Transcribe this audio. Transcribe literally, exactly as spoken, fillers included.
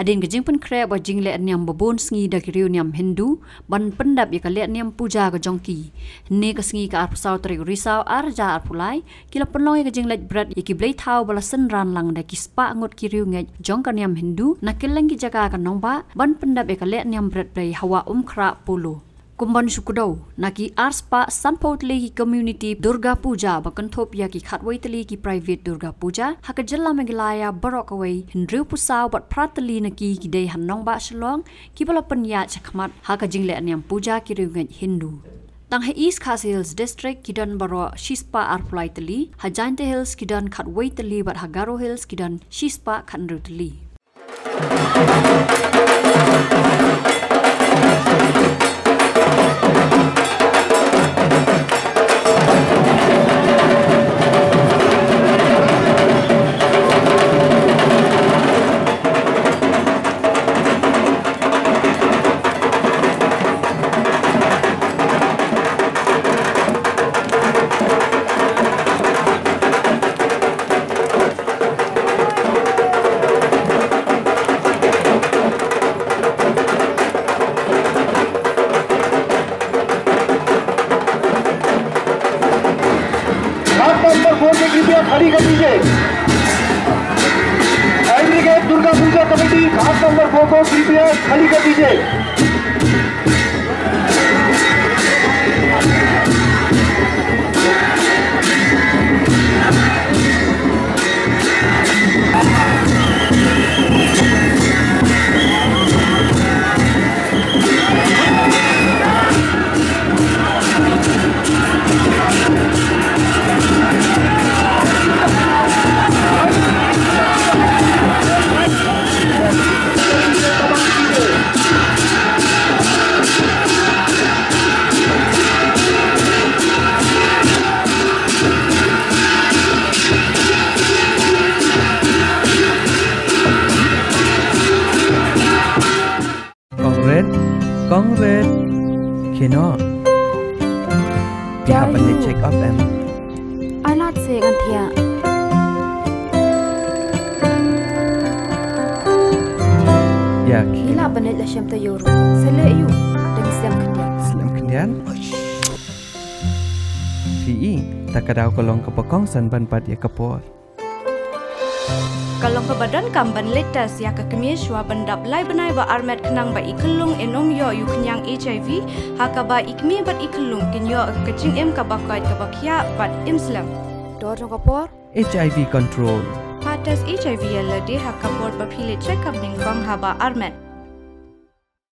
Hadien ka jingpynkhreh bad jingleh niam babun sngi da ki riewniam Hindu ban pyndep ïa ka leh niam puja ka jong ki, hynne ka sngi ka arphew saw tarik u Risaw arhajar arphew lai, ki la pynlong ïa ka jingleit bret ïa ki blei thaw ba la synran lang da ki spah ngut ki riewngeit jong ka niam Hindu na kylleng ki jaka ka nongbah ban pyndep ïa ka leh niam bret blei ha Wah Umkhrah Polo. Kumban shu kdew, na ki arspah sanphew tylli ki community Durga Puja ba kynthup ïa ki khatwei tylli ki private Durga Puja ha ka jylla Meghalaya baroh kawei, hynriewphew saw bad phra tylli na ki ki dei ha nongbah Shillong, kiba la pynïaid shakhmat ha ka jingleh niam puja ki riewngeit Hindu. Tang ha East Khasi Hills District ki don baroh shispah arphew lai tylli, ha Jaintia Hills ki don khatwei tylli bad ha Garo Hills ki don shispah khathynriew tylli. घाट नंबर फोर से कृपया खाली कर दीजिए। एग्रीगेट दुर्गा पूजा कमेटी, घाट नंबर फोर को कृपया खाली कर दीजिए। Kong Red, Kong Red. Kino? Phi hap ban leit check up em? Ai lad se kan thiah. Ïa, ki la ban leit la shem ta ïoh ruh. Sa leh ïoh. Da ki slem khyndiat. Slem khyndiat? Phi i, ta ka daw ka long kaba kongsan ban bat ïa ka por. Ka long kaba donkam ban leit test ïa ka kmie shuwa ban dap lai bnai ba armet khnang ba i khyllung in ym ïoh ïa u khñiang H I V, ha kaba i kmie bad i khyllung kin ïoh ka jingim kaba koit kaba khiah bad im slem. Dor jong ka por. H I V control. Pha test H I V ïa lade ha ka por ba phi leit check up nyngkong haba armet.